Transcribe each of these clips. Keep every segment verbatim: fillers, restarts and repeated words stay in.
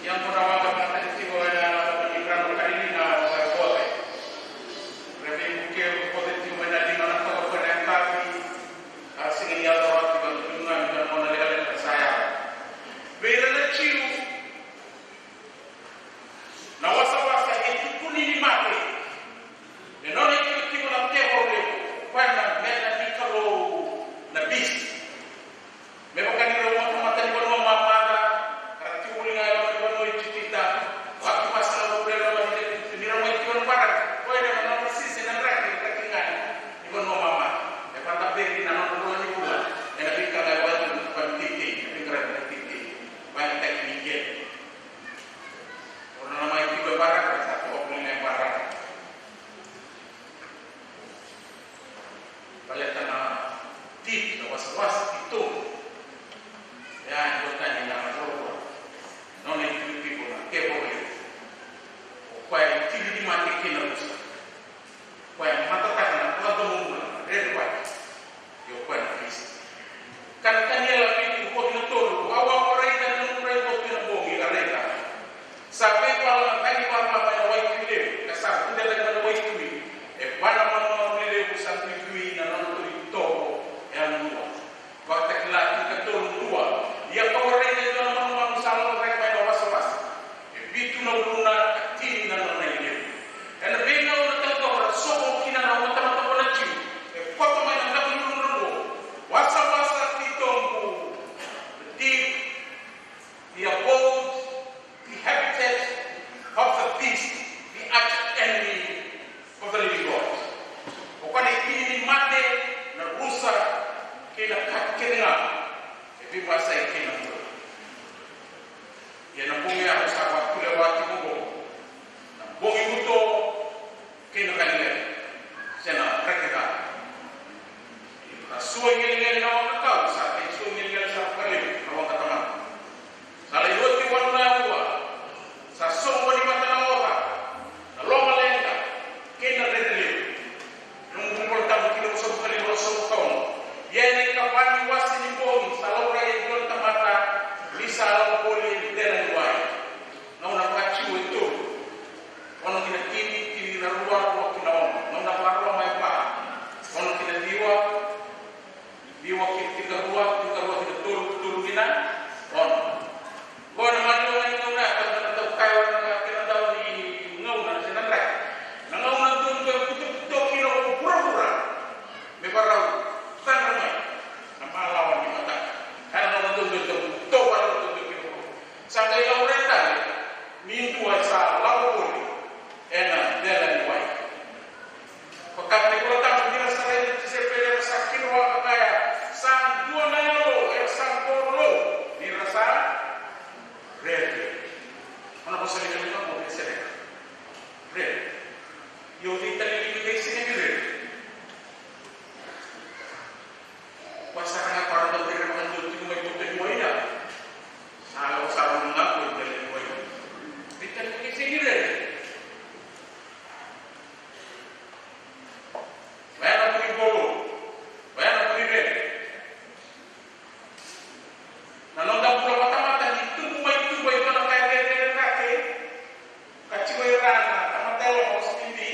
Ia ko na waqa vata tiko ena loma ni drano Kalili na wai koce. Ra veivuke koce tiko mai na lima na koce ko na yakavi. A sega ni yaco rawa tiko na tui ga ni na nona lekaleka sa yaco. Vei ira na Jiu, na wasawasa e tukuni ni mate. E nona itikotiko na tevoro levu, koya na mena ni kalou na beast. Me vaka ni rau matamata ni vanua mamaca, ka ra tiko voli ga e loma ni vanua o Ijipita, waki vasa na vula e loma ni, ni rau mai tiko na baraki, koya na nona sisi na draki, na draki ga ni vanua mamaca. E vata beri na nona vula ni vula, ena veika ga e vatu, vani teitei, na veiqaravi na teitei, vani taki ni kele. O nona mai tiko e baraka, sa toka voli ga e baraka. Baleta na tiki, na wasawasa titobu. Ia, e dua tani na vuravura. Nona itikotiko na tevoro levu. O koya e tili ni mate kei na rusa. O koya e matataka na vakadomobula, rerevaki. Io, o koya na beast. Ka na Taniela vitu, rua ki na tolu, au a raica ena noqu raivotu ena bogi, a raica. Sa veivala na cagi vava mai na waitui levu, ka sa vude cake mai na waitui e va na manumanu lelevu sa duidui na nona toli tovo e yalodua. Vakatakila tinikatolu, dua. Ia kau a raica e dua na manumanu sa lako cake mai na wasawasa. E vitu na uluna, ka tini na nona ilevu. Ena veigauna taucoko ra sogo kina na matamata vua na Jiu, e koto mai na cava ni uluna oqo. Wasawasa titobu, the deep, the abode, the habitat of the beast, the arch enemy of the living God. O koya na itini ni mate, na rusa, kei na ka kece ga e veivasai kei na bula. Ia na bogi ya sa vakulewa tiko oqo na bogi buto kei na ka ni levu, se na reke ca. Ra sua i gelegele na waqa kau, sa tei sua i gelegele sa vakalevu na waqa tamata. Sa lai oti wanu na aua, sa soqoni vata na oca, na lomaleqa, kei na rere levu. Noqu Vola Tabu kina Vosa Vakaliwa ruasagavulu ka ono. Ia ena ikava ni wase ni bogi sa laurai e dua na tamata, ni sa lako voli e dela ni wai. Gauna vakaJiu e tolu. Ono ki na tini, tini ki na rua, rua ki na ono. Gauna vakaRoma e va. Ono ki na ciwa, ciwa ki na tinikarua, tinikarua ki na tolu, tolu ki na ono. Qo na maliwa ni gauna, ka na dau kaya na kena dau ni gauna, se na draki. Na gauna duadua e butobuto kina o vuravura. Me varau, cadra mai na malawa ni mataka. Ena gauna duadua e buto varau duadua kina o vuravura. Sa qai laurai tale ni dua e sa lako voli ena dela ni wai. Vaka na iVola Tabu, ni ra sa raica na tisaipeli era sa kidroa ka kaya, sa dua na yalo era sa qoro lou, ni ra sa rere. Ona vosa ni Kalou na qo, e sereka. Rere. Io, veitalia ni veisega ni rere. Koya sara ga koya na dau rere vakadua tiko mai Boto ni Wai ya. Sa lako sara ga ko i Boto ni Wai. Veitalia ni veisega ni rere. Vaya na vuni bolo, vaya na vuni rere. Na noda bula vatamata ni tubu mai tuba i dua na ka e rerere cake. Ka tiko i ra na tamata e loma, o sa bibi.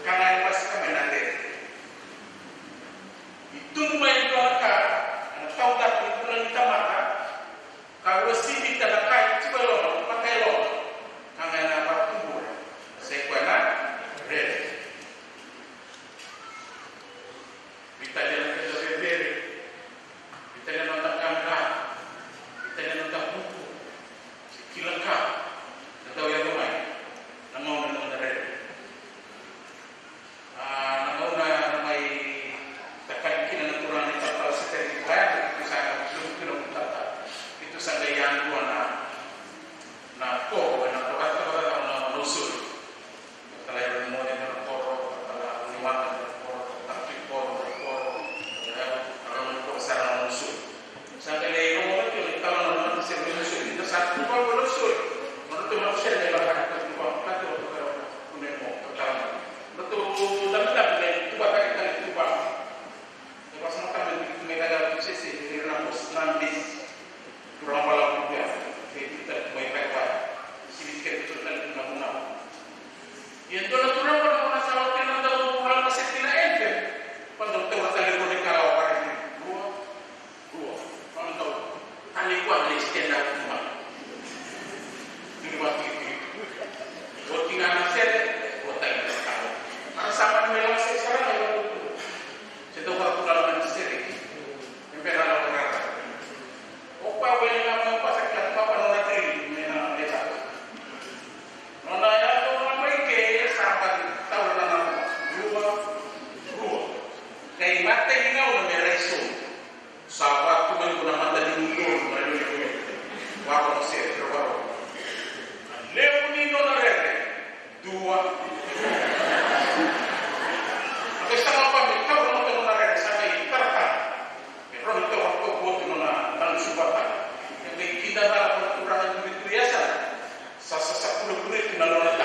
Ka ga e basika mai na rere. Ni tubu mai e dua na ka, na taudaku ni bula ni tamata. Ka rua sivita na ka e tiko e loma, na tamata e loma. Ka ga e na vakatubura. Sa i koya na rere. Veitalia na keda rere. Veitalia na noda qaqa, veitalia na noda vuku, se kila ka, na dau yaco mai na gauna ni noda rere. A, na gauna na mai takali kina na turaga na italatala Setani, vaya na keitou sa na kila kina na italatala. Keitou sa qai yadua na Break na nona